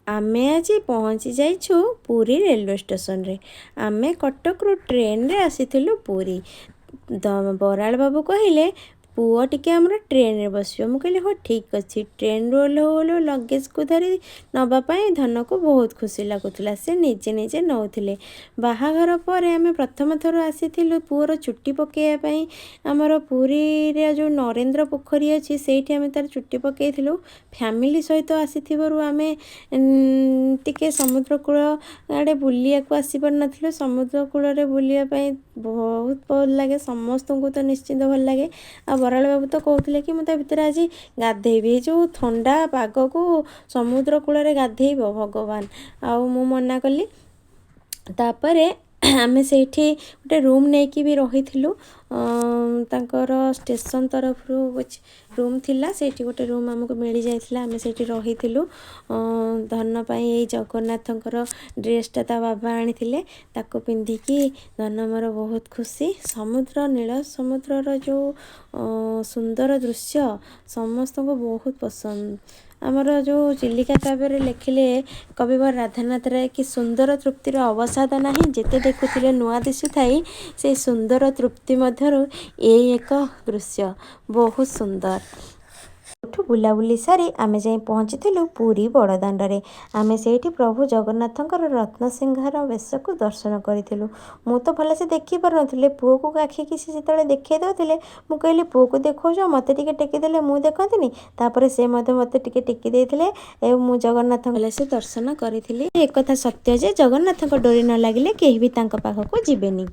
ଆମେ ଆଜି ପହଞ୍ଚି ଯାଇଛୁ ପୁରୀ ରେଲୱେ ଷ୍ଟେସନରେ। ଆମେ କଟକରୁ ଟ୍ରେନରେ ଆସିଥିଲୁ ପୁରୀ। ବରାଳ ବାବୁ କହିଲେ, ପୁଅ ଟିକେ ଆମର ଟ୍ରେନରେ ବସିବ। ମୁଁ କହିଲି, ହଉ, ଠିକ୍ ଅଛି। ଟ୍ରେନରୁ ଓହ୍ଲଉ ଓହ୍ଲଉ ଲଗେଜକୁ ଧରି ନେବା ପାଇଁ ଧନକୁ ବହୁତ ଖୁସି ଲାଗୁଥିଲା। ସେ ନିଜେ ନିଜେ ନେଉଥିଲେ। ବାହାଘର ପରେ ଆମେ ପ୍ରଥମ ଥର ଆସିଥିଲୁ ପୁଅର ଚୁଟି ପକାଇବା ପାଇଁ। ଆମର ପୁରୀରେ ଯେଉଁ ନରେନ୍ଦ୍ର ପୋଖରୀ ଅଛି, ସେଇଠି ଆମେ ତା'ର ଚୁଟି ପକାଇଥିଲୁ। ଫ୍ୟାମିଲି ସହିତ ଆସିଥିବାରୁ ଆମେ ଟିକେ ସମୁଦ୍ର କୂଳ ଆଡ଼େ ବୁଲିବାକୁ ଆସିପାରିନଥିଲୁ। ସମୁଦ୍ର କୂଳରେ ବୁଲିବା ପାଇଁ ବହୁତ ଭଲ ଲାଗେ, ସମସ୍ତଙ୍କୁ ତ ନିଶ୍ଚିନ୍ତ ଭଲ ଲାଗେ। ଆଉ ବରାଳ ବାବୁ ତ କହୁଥିଲେ କି ମୁଁ ତା ଭିତରେ ଆଜି ଗାଧେଇବି। ଏଇ ଯେଉଁ ଥଣ୍ଡା ପାଗକୁ ସମୁଦ୍ର କୂଳରେ ଗାଧେଇବ, ଭଗବାନ! ଆଉ ମୁଁ ମନା କଲି। ତାପରେ ଆମେ ସେଇଠି ଗୋଟେ ରୁମ୍ ନେଇକି ବି ରହିଥିଲୁ। ତାଙ୍କର ଷ୍ଟେସନ ତରଫରୁ କିଛି ରୁମ୍ ଥିଲା, ସେଇଠି ଗୋଟେ ରୁମ୍ ଆମକୁ ମିଳିଯାଇଥିଲା, ଆମେ ସେଇଠି ରହିଥିଲୁ। ଧନ ପାଇଁ ଏଇ ଜଗନ୍ନାଥଙ୍କର ଡ୍ରେସ୍ଟା ତା ବାବା ଆଣିଥିଲେ। ତାକୁ ପିନ୍ଧିକି ଧନ ମୋର ବହୁତ ଖୁସି। ସମୁଦ୍ର, ନୀଳ ସମୁଦ୍ରର ଯେଉଁ ସୁନ୍ଦର ଦୃଶ୍ୟ ସମସ୍ତଙ୍କୁ ବହୁତ ପସନ୍ଦ। ଆମର ଯେଉଁ ଚିଲିକା କାବ୍ୟରେ ଲେଖିଲେ କବିବର ରାଧାନାଥ ରାୟ କି ସୁନ୍ଦର ତୃପ୍ତିର ଅବସାଦ ନାହିଁ, ଯେତେ ଦେଖୁଥିଲେ ନୂଆ ଦିଶୁଥାଇ। ସେଇ ସୁନ୍ଦର ତୃପ୍ତି ମଧ୍ୟରୁ ଏଇ ଏକ ଦୃଶ୍ୟ ବହୁତ ସୁନ୍ଦର। ଏଠୁ ବୁଲାବୁଲି ସାରି ଆମେ ଯାଇ ପହଞ୍ଚିଥିଲୁ ପୁରୀ ବଡ଼ଦାଣ୍ଡରେ। ଆମେ ସେଇଠି ପ୍ରଭୁ ଜଗନ୍ନାଥଙ୍କର ରତ୍ନସିଂହାର ବେଶକୁ ଦର୍ଶନ କରିଥିଲୁ। ମୁଁ ତ ଭଲସେ ଦେଖିପାରୁନଥିଲି। ପୁଅକୁ କାଖେଇକି ସେ ଯେତେବେଳେ ଦେଖେଇ ଦେଉଥିଲେ, ମୁଁ କହିଲି, ପୁଅକୁ ଦେଖାଉଛ, ମୋତେ ଟିକେ ଟେକିଦେଲେ ମୁଁ ଦେଖନ୍ତିନି। ତାପରେ ସେ ମଧ୍ୟ ମୋତେ ଟିକେ ଟେକି ଦେଇଥିଲେ ଏବଂ ମୁଁ ଜଗନ୍ନାଥଙ୍କ ଭଲସେ ଦର୍ଶନ କରିଥିଲି। ଏକଥା ସତ୍ୟ ଯେ ଜଗନ୍ନାଥଙ୍କ ଡୋରି ନ ଲାଗିଲେ କେହି ବି ତାଙ୍କ ପାଖକୁ ଯିବେନି।